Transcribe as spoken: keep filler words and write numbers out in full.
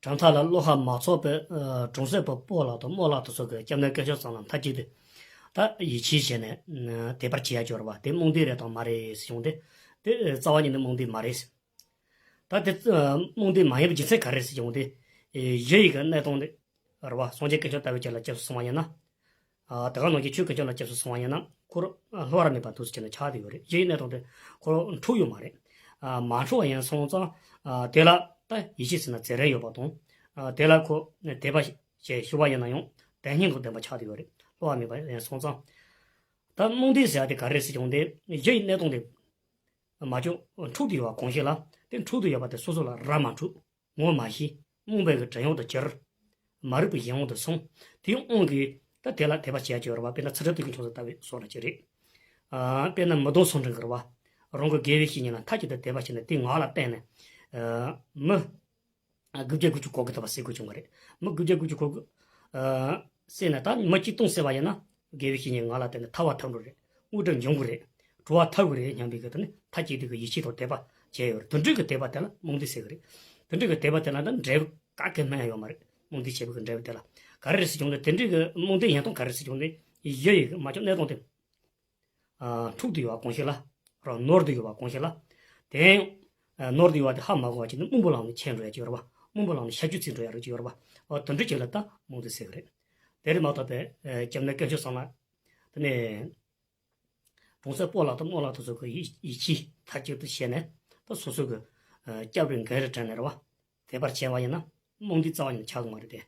དམ་ཚིག་ལ་བློ་ཁ་མ་ཚོགས་པའི་ཨ་དྲུང་སྲས་པ་སྤོ་ལགས་དང་རྨོ་ལགས་དེ་ཚོ་གི་སྐྱབས་གནས་དཀོན་མཆོག་གསུམ་ལ་མཐའ་གཅིག་ཏུ་ད་ཡིད་ཆེས་བྱས་ནས་ཨ་དད་པ་བྱེད་ཡ་སྦྱོར་བ་དེ་རྨོངས་དད་རེད་དང་མ་རེད་ཟེར་བྱུང་སྟེ། དེ་རྩ་བ་ཉིད་ནས་རྨོངས་དད་མ་རེད། ད་དེ་ཨ་རྨོངས་དད་མ་ཡིན་པའི་རྒྱུ་མཚན་ག་རེ་རེད་ཟེར་བྱུང་སྟེ། ཨེ་གཞི་ཡི་གི་གནས་སྟངས་དེ་རེད་བ། སངས་རྒྱས་དཀོན་མཆོག་ལྟ་བུའི་ཆོས་ལ་སྐྱབས་སུ་སོང་བ་ཡིན་ན། ཨ་ད་ག་ནང་བཞིན་ཆོས་དཀོན་མཆོག་ལ་སྐྱབས་སུ་སོང་བ་ཡིན་ན་ཁོ་རང་ཨ་བསླུ་བ་ར་མེད་པ་འདུག་ཟེར་བྱས་ནས་ཆགས་བསྡད་ཡོད་རེད། གཞི་ཡི་གནས་སྟངས་དེ་ཁོ་རང་འཁྲུག་ཡོད་མ་རེད། ཨ་མ་འཁྲུག་པ་ཡིན་སོང་ཙང་ཨ་དེ་ལ་ད་ཡིད་ཆེས་ཟེར་ན་འཛིན་རན་ཡོད་པ་དང་། ཨ་དེ་ལ་ཁོ་དད་པ་བྱས་ཞུ་བ་ཡིན་ན་ཡང་དོན་སྙིང་དང་ལྡན་པ་ཆགས་བསྡད་ཡོད་རེད། བསླུ་བ་མེད་པ་ཡིན་སོང་ཙང་། ད་རྨོངས་དད་ཟེར་ཡ་དེ་ག་རེ་རེད་ཟེར་བྱུང་སྟེ། གཞི་ཡི་གནས་སྟངས་དེ་མ་བྱུང་འཁྲུག་ཏུ་ཡོད་པ་གང་ཞིག་ལ། དེ་འཁྲུག་ཏུ་ཡོད་པ་དེ་སོ་སོ་ལ་ར་མ་འཁྲུག་ངོ་མ་ཤེས། རྨོངས་པའི་གི་བྲན་གཡོག་ཏུ་གྱུར། མ་རིག་པའི་གཞན་དབང་དུ་སོང་། དེའི་དབང་གིས་ད་དེ་ལ་དད་པ་བྱེད་ཡ་ཅིག་ཡོད་རེད་བ། དཔེར་ན་ཚུལ་ཁྲིམས་སྡེ་དགེ་ཆུང་ཟད་ལྟ་བུའི་བཟོ་འདྲ་ཅིག་རེད། ཨ་དཔེར་ན་མི་དྭགས་སུ་འབྲང་གི་རེད་བ། རང་གི་དགེ་བའི་བཤེས་གཉེན་ལ་མཐའ་གཅིག་ཏུ་དད་པ་བྱས་ནས་དེའི་ངག་ལ་བརྟེན་ནས། ཨ་མི་དགུ་བརྒྱ་དགུ་བཅུ་གོ་དགུ་ཐུབ་པ་བསད་དགོས་བྱུང་བ་རེད། མི་དགུ་བརྒྱ་དགུ་བཅུ་གོ་དགུ་ཨ་བསད་ནས། ད་མི་གཅིག་སྟོང་བསད་པ་ཡིན་ན་དགེ་བའི་བཤེས་གཉེན་ངག་ལ་བརྟེན་ནས་ཐར་བ་ཐོབ་འགྲོ་རེད། དངོས་གྲུབ་འབྱུང་གི་རེད། གྲོལ་བ་ཐོབ་གི་རེད་སྙམ་པའི་གི་དེ་ནི་མཐའ་གཅིག་ཏུ་གི་ཡིད་ཆེས་དང་དད་པ་བྱས་ཡོད་རེད། དེ་འདྲའི་གི་དད་པ་དེ་ལ་རྨོངས་དད་ཟེར་གི་རེད། དེ་འདྲའི་གི་དད་པ་དེ་ལ་ད་འབྲས་བུ་ག་གེ་སྨིན་ཡ་ཡོད་མ་རེད། རྨོངས་དད་བྱས་པའི་གི་འབྲས་བུ་དེ་ལ་ག་རེ་རེད་ཟེར་བྱུང་ན། དེ་འདྲའི་གི་རྨོངས་དད་ཡིན་སྟངས་ག་རེ་རེད་ཟེར་བྱུང་ན། གཞི་ཡི་གི་མ་བྱུང་གནས་སྟངས་དེ། ཨ་འཁྲུག་ཏུ་ཡོད་པ་གང་ཞིག་ལ། རང་ནོར་ཏུ་ཡོད་པ་གང་ཞིག་ལ། དེ་ཡང་ཨ་ནོར་ཏུ་ཡོད་པ་དེ་ཧ་མ་གོ་བ་ཅིག་ནི་རྨོངས་པའི་ལམ་ནས་ཁྱེར་འགྲོ་ཡ་ཅིག་ཡོད་རེད་བ། རྨོངས་པའི་ལམ་ནས་ཤ་རྒྱུས་ཅིག་འགྲོ་ཡ་རིགས་ཅིག་ཡོད་རེད་བ། འོ་དེ་འདྲ་ཅིག་ལ་ད་རྨོངས་དད་ཟེར་གི་རེད། དེ་རེད་མ་གཏོགས་པའི་ཨ་སྐྱབས་གནས་དཀོན་མཆོག་གསུམ་ལ། དེ་ནས་དྲུང་སྲས་སྤོ་ལགས་དང་རྨོ་ལགས་དེ་ཚོ་གི་ཡིད་ཡིད་ཆེས་མཐའ་གཅིག་ཏུ་བྱས་ནས། ད་སོ་སོ་གི་ཨ་སྐྱབས་རེ་འགན་རེ་དྲན་ནས་རེད་བ། དད་པར་བྱས་པ་ཡིན་ན་རྨོངས་དད་རྩ་བ་ཉིད་ནས་ཆགས་ཀྱི་མ་རེད་དེ།